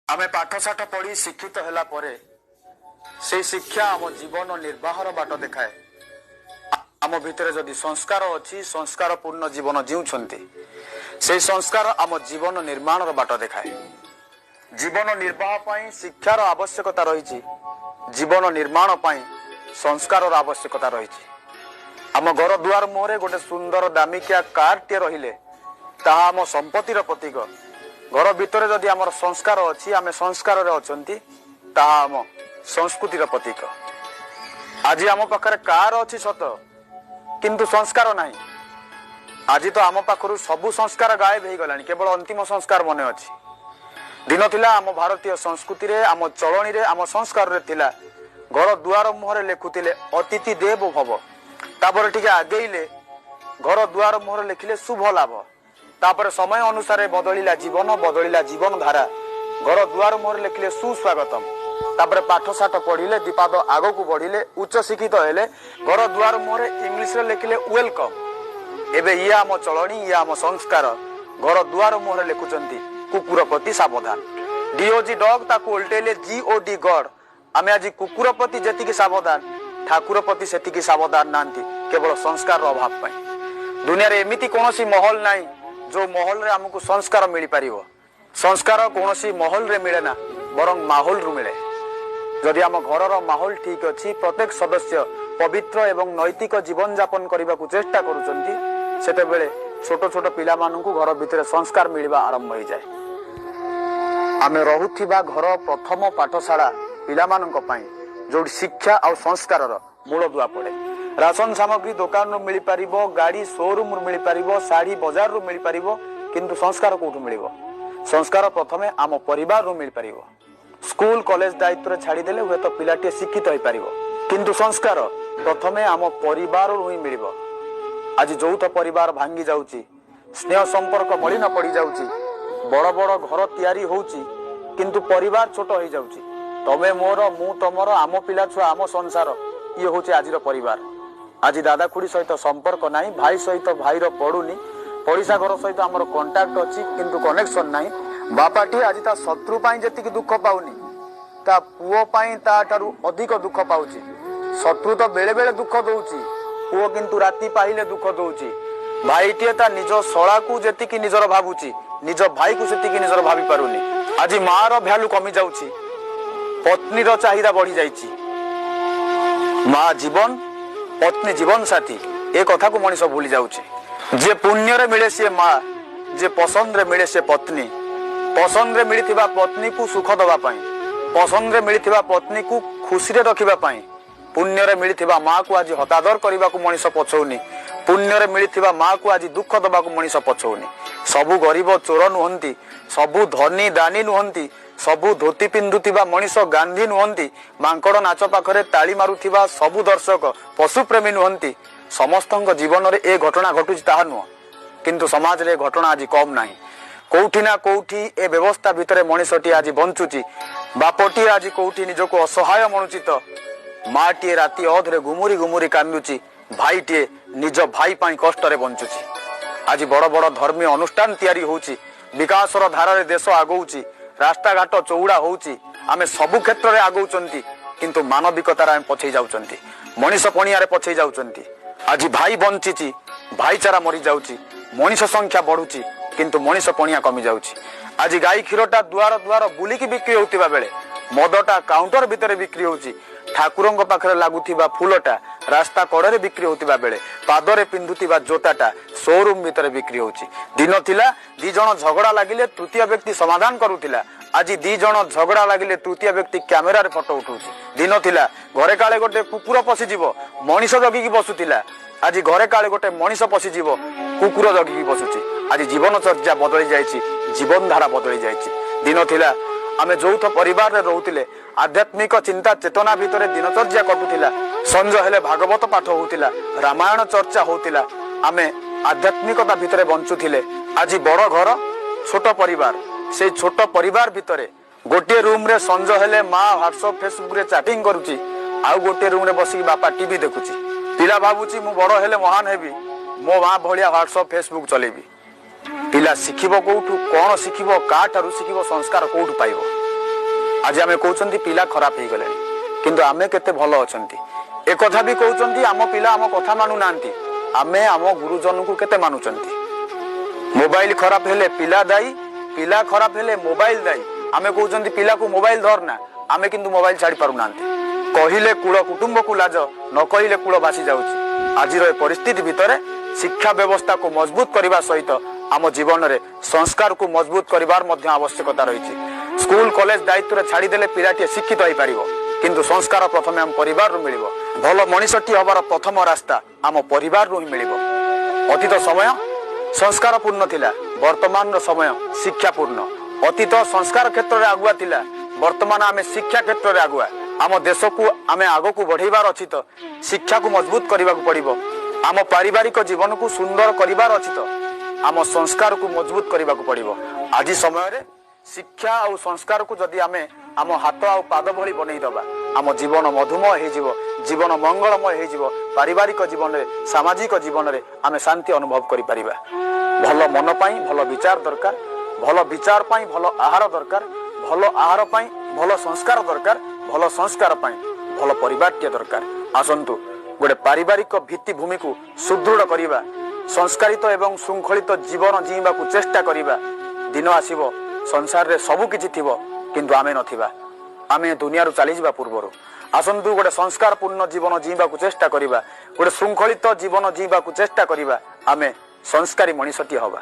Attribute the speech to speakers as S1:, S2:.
S1: ଆମେ ପାଠଶାଠ ପଢ଼ି ଶିକ୍ଷିତ ହେଲା ପରେ ସେଇ ଶିକ୍ଷା ଆମ ଜୀବନ ନିର୍ବାହର ବାଟ ଦେଖାଏ। ଆମ ଭିତରେ ଯଦି ସଂସ୍କାର ଅଛି, ସଂସ୍କାର ପୂର୍ଣ୍ଣ ଜୀବନ ଜିଉଛନ୍ତି, ସେଇ ସଂସ୍କାର ଆମ ଜୀବନ ନିର୍ମାଣର ବାଟ ଦେଖାଏ। ଜୀବନ ନିର୍ବାହ ପାଇଁ ଶିକ୍ଷାର ଆବଶ୍ୟକତା ରହିଛି, ଜୀବନ ନିର୍ମାଣ ପାଇଁ ସଂସ୍କାରର ଆବଶ୍ୟକତା ରହିଛି। ଆମ ଘର ଦୁଆର ମୁହଁରେ ଗୋଟେ ସୁନ୍ଦର ଦାମିକିଆ କାରଟିଏ ରହିଲେ ତାହା ଆମ ସମ୍ପତ୍ତିର ପ୍ରତୀକ। ଘର ଭିତରେ ଯଦି ଆମର ସଂସ୍କାର ଅଛି, ଆମେ ସଂସ୍କାରରେ ଅଛନ୍ତି, ତାହା ଆମ ସଂସ୍କୃତିର ପ୍ରତୀକ। ଆଜି ଆମ ପାଖରେ କାର ଅଛି ସତ, କିନ୍ତୁ ସଂସ୍କାର ନାହିଁ। ଆଜି ତ ଆମ ପାଖରୁ ସବୁ ସଂସ୍କାର ଗାୟବ ହେଇଗଲାଣି, କେବଳ ଅନ୍ତିମ ସଂସ୍କାର ମନେ ଅଛି। ଦିନ ଥିଲା ଆମ ଭାରତୀୟ ସଂସ୍କୃତିରେ, ଆମ ଚଳଣିରେ, ଆମ ସଂସ୍କାରରେ ଥିଲା ଘର ଦୁଆର ମୁହଁରେ ଲେଖୁଥିଲେ ଅତିଥି ଦେବ ଭବ। ତାପରେ ଟିକେ ଆଗେଇଲେ ଘର ଦୁଆର ମୁହଁରେ ଲେଖିଲେ ଶୁଭ ଲାଭ। ତାପରେ ସମୟ ଅନୁସାରେ ବଦଳିଲା ଜୀବନ, ବଦଳିଲା ଜୀବନ ଧାରା, ଘର ଦୁଆର ମୁହଁରେ ଲେଖିଲେ ସୁସ୍ୱାଗତମ। ତାପରେ ପାଠ ସାଠ ପଢିଲେ, ଦିପାଦ ଆଗକୁ ବଢିଲେ, ଉଚ୍ଚ ଶିକ୍ଷିତ ହେଲେ, ଘର ଦୁଆର ମୁହଁରେ ଇଂଲିଶରେ ଲେଖିଲେ welcome. ଏବେ ଇଏ ଆମ ଚଳଣି, ଇଏ ଆମ ସଂସ୍କାର। ଘର ଦୁଆର ମୁହଁରେ ଲେଖୁଛନ୍ତି କୁକୁର ପ୍ରତି ସାବଧାନ। ଡିଓଜି ଡଗ୍, ତାକୁ ଓଲଟେଇଲେ ଜି ଓ ଡି ଗଡ୍। ଆମେ ଆଜି କୁକୁର ପ୍ରତି ଯେତିକି ସାବଧାନ, ଠାକୁର ପ୍ରତି ସେତିକି ସାବଧାନ ନାହାନ୍ତି, କେବଳ ସଂସ୍କାରର ଅଭାବ ପାଇଁ। ଦୁନିଆରେ ଏମିତି କୌଣସି ମହଲ ନାହିଁ ଯୋଉ ମହଲରେ ଆମକୁ ସଂସ୍କାର ମିଳିପାରିବ। ସଂସ୍କାର କୌଣସି ମହଲରେ ମିଳେ ନା, ବରଂ ମାହୋଲରୁ ମିଳେ। ଯଦି ଆମ ଘରର ମାହୋଲ ଠିକ ଅଛି, ପ୍ରତ୍ୟେକ ସଦସ୍ୟ ପବିତ୍ର ଏବଂ ନୈତିକ ଜୀବନ ଯାପନ କରିବାକୁ ଚେଷ୍ଟା କରୁଛନ୍ତି, ସେତେବେଳେ ଛୋଟ ଛୋଟ ପିଲାମାନଙ୍କୁ ଘର ଭିତରେ ସଂସ୍କାର ମିଳିବା ଆରମ୍ଭ ହେଇଯାଏ। ଆମେ ରହୁଥିବା ଘର ପ୍ରଥମ ପାଠଶାଳା ପିଲାମାନଙ୍କ ପାଇଁ, ଯୋଉଠି ଶିକ୍ଷା ଆଉ ସଂସ୍କାରର ମୂଳଦୁଆ ପଡେ। ରାସନ ସାମଗ୍ରୀ ଦୋକାନରୁ ମିଳିପାରିବ, ଗାଡି ସୋରୁମରୁ ମିଳିପାରିବ, ଶାଢୀ ବଜାରରୁ ମିଳିପାରିବ, କିନ୍ତୁ ସଂସ୍କାର କୋଉଠୁ ମିଳିବ? ସଂସ୍କାର ପ୍ରଥମେ ଆମ ପରିବାରରୁ ମିଳିପାରିବ। ସ୍କୁଲ କଲେଜ ଦାୟିତ୍ୱରେ ଛାଡ଼ିଦେଲେ ହୁଏତ ପିଲାଟିଏ ଶିକ୍ଷିତ ହେଇପାରିବ, କିନ୍ତୁ ସଂସ୍କାର ପ୍ରଥମେ ଆମ ପରିବାରରୁ ହିଁ ମିଳିବ। ଆଜି ଯୌଥ ପରିବାର ଭାଙ୍ଗି ଯାଉଛି, ସ୍ନେହ ସମ୍ପର୍କ ମଳିନ ପଡିଯାଉଛି, ବଡ ବଡ ଘର ତିଆରି ହଉଛି, କିନ୍ତୁ ପରିବାର ଛୋଟ ହେଇଯାଉଛି। ତମେ ମୋର, ମୁଁ ତମର, ଆମ ପିଲା ଛୁଆ, ଆମ ସଂସାର, ଇଏ ହଉଛି ଆଜିର ପରିବାର। ଆଜି ଦାଦା ଖୁଡି ସହିତ ସମ୍ପର୍କ ନାହିଁ, ଭାଇ ସହିତ ଭାଇର ପଡୁନି, ପଡିଶା ଘର ସହିତ ଆମର କଣ୍ଟାକ୍ଟ ଅଛି କିନ୍ତୁ କନେକ୍ସନ ନାହିଁ। ବାପାଟିଏ ଆଜି ତା ଶତ୍ରୁ ପାଇଁ ଯେତିକି ଦୁଃଖ ପାଉନି, ତା ପୁଅ ପାଇଁ ତାଠାରୁ ଅଧିକ ଦୁଃଖ ପାଉଛି। ଶତ୍ରୁ ତ ବେଳେ ବେଳେ ଦୁଃଖ ଦଉଛି, ପୁଅ କିନ୍ତୁ ରାତି ପାହିଲେ ଦୁଃଖ ଦଉଛି। ଭାଇଟିଏ ତା ନିଜ ଶଳାକୁ ଯେତିକି ନିଜର ଭାବୁଛି, ନିଜ ଭାଇକୁ ସେତିକି ନିଜର ଭାବି ପାରୁନି। ଆଜି ମାର ଭ୍ୟାଲୁ କମି ଯାଉଛି, ପତ୍ନୀର ଚାହିଦା ବଢି ଯାଇଛି। ମା ଜୀବନ, ପତ୍ନୀ ଜୀବନ ସାଥୀ, ଏ କଥାକୁ ମଣିଷ ଭୁଲି ଯାଉଛି। ଯିଏ ପୁଣ୍ୟରେ ମିଳେ ସିଏ ମା, ଯିଏ ପସନ୍ଦରେ ମିଳେ ସେ ପତ୍ନୀ। ପସନ୍ଦରେ ମିଳିଥିବା ପତ୍ନୀକୁ ସୁଖ ଦବା ପାଇଁ, ପସନ୍ଦରେ ମିଳିଥିବା ପତ୍ନୀକୁ ଖୁସିରେ ରଖିବା ପାଇଁ, ପୁଣ୍ୟରେ ମିଳିଥିବା ମାକୁ ଆଜି ହତାଦର କରିବାକୁ ମଣିଷ ପଛଉନି। ପୁଣ୍ୟରେ ମିଳିଥିବା ମାକୁ ଆଜି ଦୁଃଖ ଦବାକୁ ମଣିଷ ପଛଉନି। ସବୁ ଗରିବ ଚୋର ନୁହନ୍ତି, ସବୁ ଧନୀ ଦାନୀ ନୁହନ୍ତି, ସବୁ ଧୋତି ପିନ୍ଧୁଥିବା ମଣିଷ ଗାନ୍ଧୀ ନୁହନ୍ତି, ମାଙ୍କଡ ନାଚ ପାଖରେ ତାଳି ମାରୁଥିବା ସବୁ ଦର୍ଶକ ପଶୁପ୍ରେମୀ ନୁହନ୍ତି। ସମସ୍ତଙ୍କ ଜୀବନରେ ଏ ଘଟଣା ଘଟୁଛି ତାହା ନୁହଁ, କିନ୍ତୁ ସମାଜରେ ଏ ଘଟଣା ଆଜି କମ ନାହିଁ। କୋଉଠି ନା କୋଉଠି ଏ ବ୍ୟବସ୍ଥା ଭିତରେ ମଣିଷଟି ଆଜି ବଞ୍ଚୁଛି। ବାପଟିଏ ଆଜି କୋଉଠି ନିଜକୁ ଅସହାୟ ମଣୁଛି ତ ମାଟିଏ ରାତି ଅଧରେ ଗୁମୁରି ଗୁମୁରି କାନ୍ଦୁଛି, ଭାଇଟିଏ ନିଜ ଭାଇ ପାଇଁ କଷ୍ଟରେ ବଞ୍ଚୁଛି। ଆଜି ବଡ ବଡ ଧର୍ମୀୟ ଅନୁଷ୍ଠାନ ତିଆରି ହଉଛି, ବିକାଶର ଧାରାରେ ଦେଶ ଆଗଉଛି, ରାସ୍ତାଘାଟ ଚଉଡା ହଉଛି, ଆମେ ସବୁ କ୍ଷେତ୍ରରେ ଆଗଉଛନ୍ତି, କିନ୍ତୁ ମାନବିକତାରେ ଆମେ ପଛେଇ ଯାଉଛନ୍ତି, ମଣିଷ ପଣିଆରେ ପଛେଇ ଯାଉଛନ୍ତି। ଆଜି ଭାଇ ବଞ୍ଚିଛି, ଭାଇଚାରା ମରିଯାଉଛି, ମଣିଷ ସଂଖ୍ୟା ବଢୁଛି, କିନ୍ତୁ ମଣିଷ ପଣିଆ କମି ଯାଉଛି। ଆଜି ଗାଈ କ୍ଷୀରଟା ଦୁଆର ଦୁଆର ବୁଲିକି ବିକ୍ରି ହଉଥିବା ବେଳେ ମଦଟା କାଉଣ୍ଟର ଭିତରେ ବିକ୍ରି ହଉଛି, ଠାକୁରଙ୍କ ପାଖରେ ଲାଗୁଥିବା ଫୁଲଟା ରାସ୍ତା କଡରେ ବିକ୍ରି ହଉଥିବା ବେଳେ ପାଦରେ ପିନ୍ଧୁଥିବା ଜୋତାଟା ସୋରୁମ ଭିତରେ ବିକ୍ରି ହଉଛି। ଦିନ ଥିଲା ଦି ଜଣ ଝଗଡା ଲାଗିଲେ ତୃତୀୟ ବ୍ୟକ୍ତି ସମାଧାନ କରୁଥିଲା, ଆଜି ଦି ଜଣ ଝଗଡା ଲାଗିଲେ ତୃତୀୟ ବ୍ୟକ୍ତି କ୍ୟାମେରାରେ ଫଟୋ ଉଠଉଛି। ଦିନ ଥିଲା ଘରେ କାଳେ ଗୋଟେ କୁକୁର ପଶିଯିବ ମଣିଷ ଜଗିକି ବସୁଥିଲା, ଆଜି ଘରେ କାଳେ ଗୋଟେ ମଣିଷ ପଶିଯିବ କୁକୁର ଜଗିକି ବସୁଛି। ଆଜି ଜୀବନଚର୍ଯ୍ୟା ବଦଳି ଯାଇଛି, ଜୀବନ ଧାରା ବଦଳି ଯାଇଛି। ଦିନ ଥିଲା ଆମେ ଯୌଥ ପରିବାରରେ ରହୁଥିଲେ, ଆଧ୍ୟାତ୍ମିକ ଚିନ୍ତା ଚେତନା ଭିତରେ ଦିନଚର୍ଯ୍ୟା କଟୁଥିଲା, ସଞ୍ଜ ହେଲେ ଭାଗବତ ପାଠ ହଉଥିଲା, ରାମାୟଣ ଚର୍ଚ୍ଚା ହଉଥିଲା, ଆମେ ଆଧ୍ୟାତ୍ମିକତା ଭିତରେ ବଞ୍ଚୁଥିଲେ। ଆଜି ବଡ ଘର, ଛୋଟ ପରିବାର, ସେଇ ଛୋଟ ପରିବାର ଭିତରେ ଗୋଟିଏ ରୁମରେ ସଞ୍ଜ ହେଲେ ମା ହ୍ୱାଟ୍ସଆପ ଫେସବୁକରେ ଚାଟିଂ କରୁଛି, ଆଉ ଗୋଟିଏ ରୁମରେ ବସିକି ବାପା ଟିଭି ଦେଖୁଛି। ପିଲା ଭାବୁଛି ମୁଁ ବଡ ହେଲେ ମହାନ ହେବି, ମୋ ମା ଭଳିଆ ହ୍ୱାଟ୍ସଆପ ଫେସବୁକ ଚଲେଇବି। ପିଲା ଶିଖିବ କୋଉଠୁ, କଣ ଶିଖିବ, କାହାଠାରୁ ଶିଖିବ, ସଂସ୍କାର କୋଉଠୁ ପାଇବ? ଆଜି ଆମେ କହୁଛନ୍ତି ପିଲା ଖରାପ ହେଇଗଲେଣି, କିନ୍ତୁ ଆମେ କେତେ ଭଲ ଅଛନ୍ତି? ଏକଥା ବି କହୁଛନ୍ତି ଆମ ପିଲା ଆମ କଥା ମାନୁନାହାନ୍ତି। ଆମେ ଆମ ଗୁରୁଜନଙ୍କୁ କେତେ ମାନୁଛନ୍ତି? ମୋବାଇଲ ଖରାପ ହେଲେ ପିଲା ଦାୟୀ, ପିଲା ଖରାପ ହେଲେ ମୋବାଇଲ ଦାୟୀ। ଆମେ କହୁଛନ୍ତି ପିଲାକୁ ମୋବାଇଲ ଧର ନା, ଆମେ କିନ୍ତୁ ମୋବାଇଲ ଛାଡ଼ି ପାରୁନାହାନ୍ତି। କହିଲେ କୂଳ କୁଟୁମ୍ବକୁ ଲାଜ, ନ କହିଲେ କୂଳ ଭାସି ଯାଉଛି। ଆଜିର ଏ ପରିସ୍ଥିତି ଭିତରେ ଶିକ୍ଷା ବ୍ୟବସ୍ଥାକୁ ମଜବୁତ କରିବା ସହିତ ଆମ ଜୀବନରେ ସଂସ୍କାରକୁ ମଜବୁତ କରିବାର ମଧ୍ୟ ଆବଶ୍ୟକତା ରହିଛି। ସ୍କୁଲ କଲେଜ ଦାୟିତ୍ୱରେ ଛାଡ଼ିଦେଲେ ପିଲାଟିଏ ଶିକ୍ଷିତ ହେଇପାରିବ, କିନ୍ତୁ ସଂସ୍କାର ପ୍ରଥମେ ଆମ ପରିବାରରୁ ମିଳିବ। ଭଲ ମଣିଷଟିଏ ହବାର ପ୍ରଥମ ରାସ୍ତା ଆମ ପରିବାରରୁ ହିଁ ମିଳିବ। ଅତୀତ ସମୟ ସଂସ୍କାରପୂର୍ଣ୍ଣ ଥିଲା, ବର୍ତ୍ତମାନର ସମୟ ଶିକ୍ଷାପୂର୍ଣ୍ଣ। ଅତୀତ ସଂସ୍କାର କ୍ଷେତ୍ରରେ ଆଗୁଆ ଥିଲା, ବର୍ତ୍ତମାନ ଆମେ ଶିକ୍ଷା କ୍ଷେତ୍ରରେ ଆଗୁଆ। ଆମ ଦେଶକୁ ଆମେ ଆଗକୁ ବଢ଼େଇବାର ଅଛି ତ ଶିକ୍ଷାକୁ ମଜବୁତ କରିବାକୁ ପଡ଼ିବ। ଆମ ପାରିବାରିକ ଜୀବନକୁ ସୁନ୍ଦର କରିବାର ଅଛି ତ ଆମ ସଂସ୍କାରକୁ ମଜବୁତ କରିବାକୁ ପଡ଼ିବ। ଆଜି ସମୟରେ ଶିକ୍ଷା ଆଉ ସଂସ୍କାରକୁ ଯଦି ଆମେ ଆମ ହାତ ଆଉ ପାଦ ଭଳି ବନେଇଦବା, ଆମ ଜୀବନ ମଧୁମୟ ହେଇଯିବ, ଜୀବନ ମଙ୍ଗଳମୟ ହେଇଯିବ। ପାରିବାରିକ ଜୀବନରେ, ସାମାଜିକ ଜୀବନରେ ଆମେ ଶାନ୍ତି ଅନୁଭବ କରିପାରିବା। ଭଲ ମନ ପାଇଁ ଭଲ ବିଚାର ଦରକାର, ଭଲ ବିଚାର ପାଇଁ ଭଲ ଆହାର ଦରକାର, ଭଲ ଆହାର ପାଇଁ ଭଲ ସଂସ୍କାର ଦରକାର, ଭଲ ସଂସ୍କାର ପାଇଁ ଭଲ ପରିବାରଟିଏ ଦରକାର। ଆସନ୍ତୁ ଗୋଟେ ପାରିବାରିକ ଭିତ୍ତିଭୂମିକୁ ସୁଦୃଢ଼ କରିବା, ସଂସ୍କାରିତ ଏବଂ ଶୃଙ୍ଖଳିତ ଜୀବନ ଜିଇଁବାକୁ ଚେଷ୍ଟା କରିବା। ଦିନ ଆସିବ ସଂସାରରେ ସବୁ କିଛି ଥିବ, କିନ୍ତୁ ଆମେ ନଥିବା, ଆମେ ଦୁନିଆରୁ ଚାଲିଯିବା ପୂର୍ବରୁ। ଆସନ୍ତୁ ଗୋଟେ ସଂସ୍କାରପୂର୍ଣ୍ଣ ଜୀବନ ଜିଇଁବାକୁ ଚେଷ୍ଟା କରିବା, ଗୋଟେ ଶୃଙ୍ଖଳିତ ଜୀବନ ଜିଇଁବାକୁ ଚେଷ୍ଟା କରିବା। ଆମେ ସଂସ୍କାରୀ ମଣିଷଟିଏ ହବା।